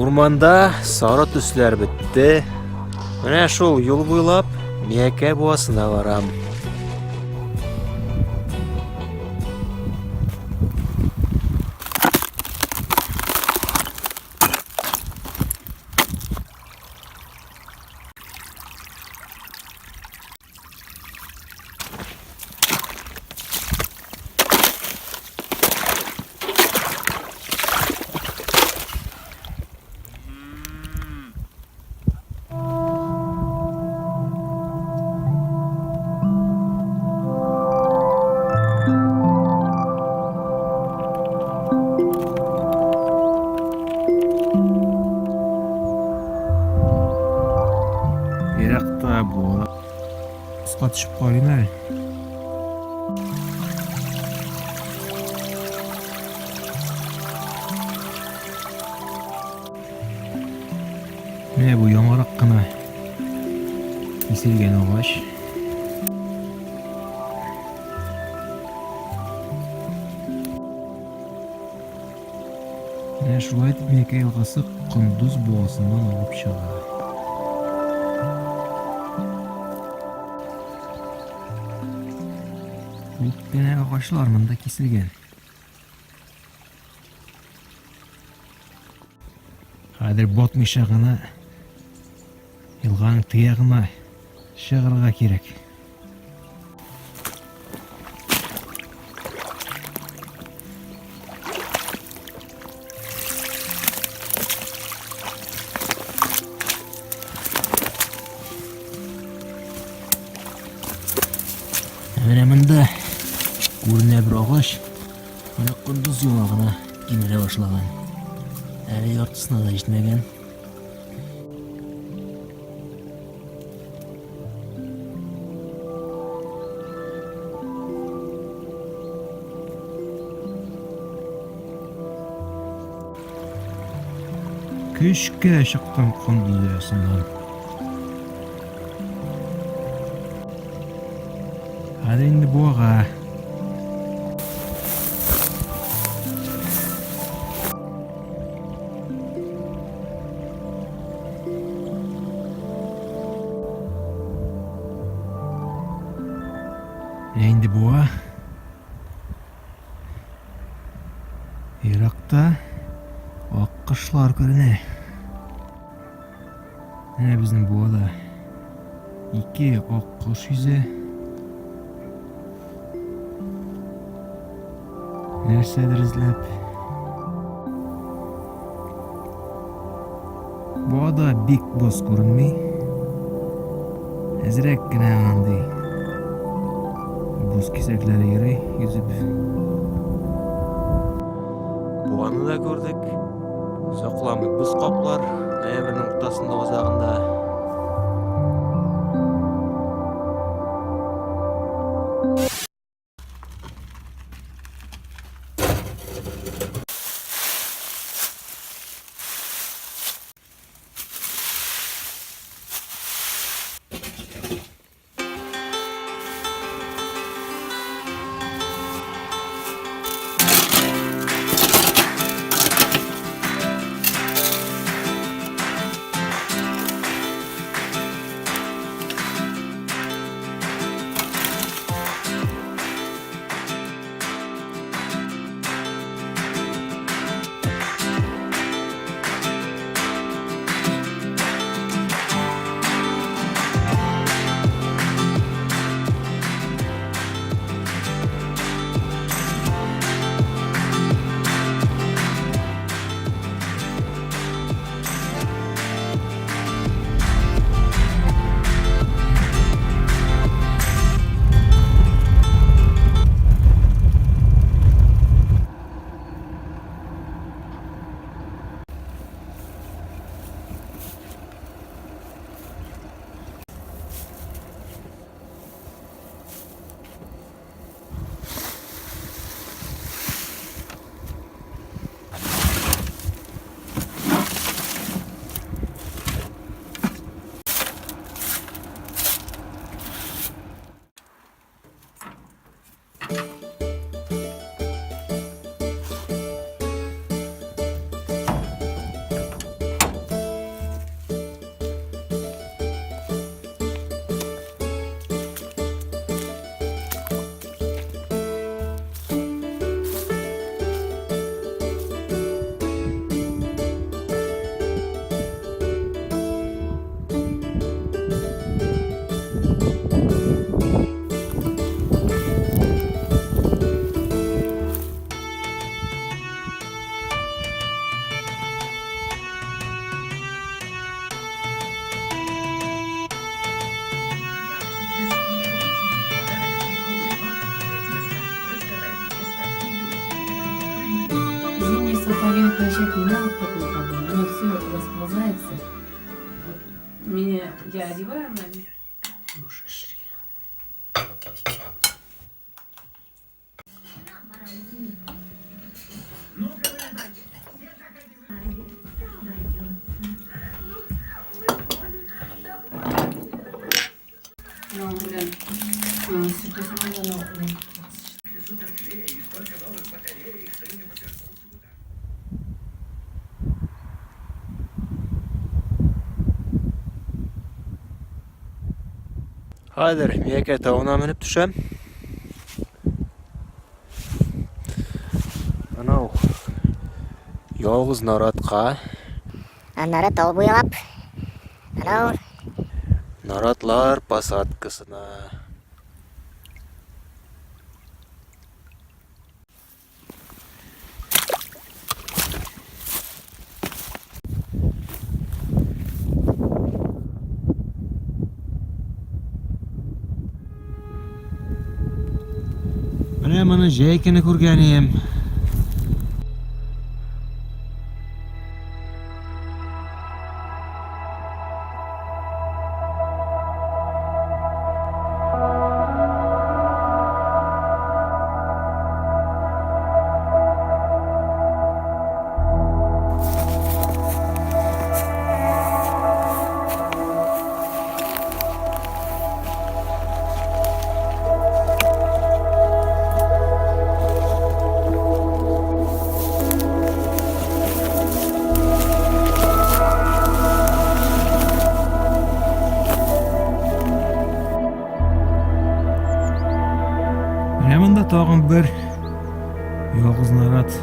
Урманда сары төсләр бетте. Менә шул юл буйлап Миякә буасына барам. Еракта була. Аска төшеп карыйм әле. Менә бу яңарак кына киселгән агач. Менә шулай итеп Миякә елгасы Кондыз буасыннан агып чыга. Күп кенә агачлар монда киселгән. Хәзер батмыйча гына елганың тыягына чыгарга кирәк. Менә монда күренә бер агач. Менә кондыз юла гына кимерә башлаган. Әле яртысына да җитмәгән. Көчкә чыктым кондыз оясыннан. Хәзер инде буага. Менә инде буа. Еракта ак кошлар күренә. Менә безнең буада ике ак кош йөзә. Нәрсәдер эзләп. Буада бик боз күренми. Әзрәк кенә андый боз кисәкләре йөри йөзеп. Буаны да күрдек. Озакламый боз каплар ноябрьнең уртасында азагында. Сапоги включать не надо в такую погоду, оно все расползается. Вот меня, я одеваю, она не... Хәзер Миякә тавына менеп төшәм. Анау ялгыз наратка. Аннары тау буйлап, анау Наратлар посадкасына. Менә моны җәй көне күргәнем. Менә монда тагын бер ялгыз нарат.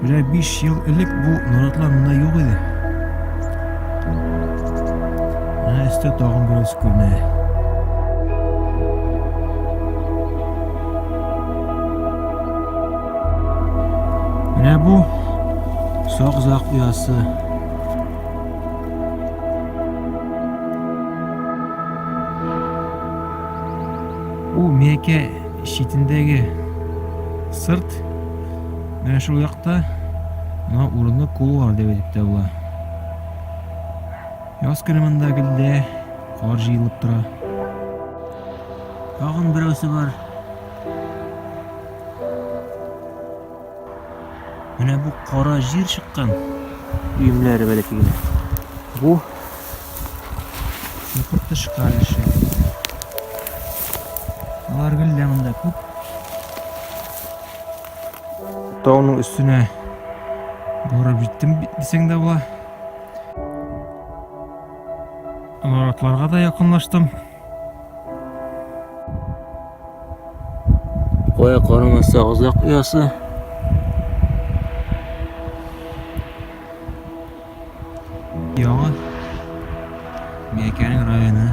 Менә 5 ел элек бу наратлар монда юк иде. Менә өстә тагын бераз күренә. Менә бу Сакзак оясы. Бу Миякә читендәге сырт. Менә шул якта менә урынны кулуар дип әйтеп тә була. Яз көне монда гелдә кар җыелып тора. Тагын берәүсе бар. Менә бу кара җир чыккан өемнәре бәләкәй генә. Бу чокыр тышкан эше. Алар гел дә монда күп. Тауның өстенә барып җиттем дисәң дә була. Наратларга да якынлаштым. Кая карамаса озак оясы. Яңа Миякәнең районы.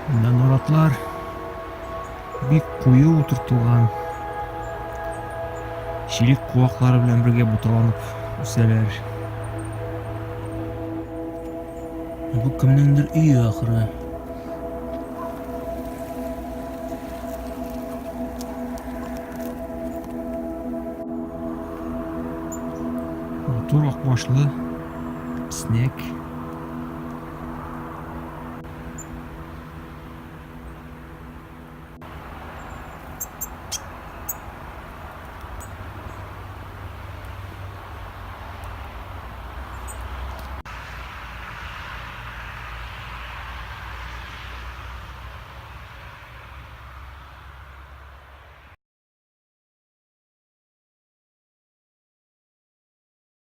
Монда наратлар бик куе утыртылган. Чилик куаклары белән бергә буталанып үсәләр. Бу кемнеңдер өе ахыры. Матур акбашлы песнәк.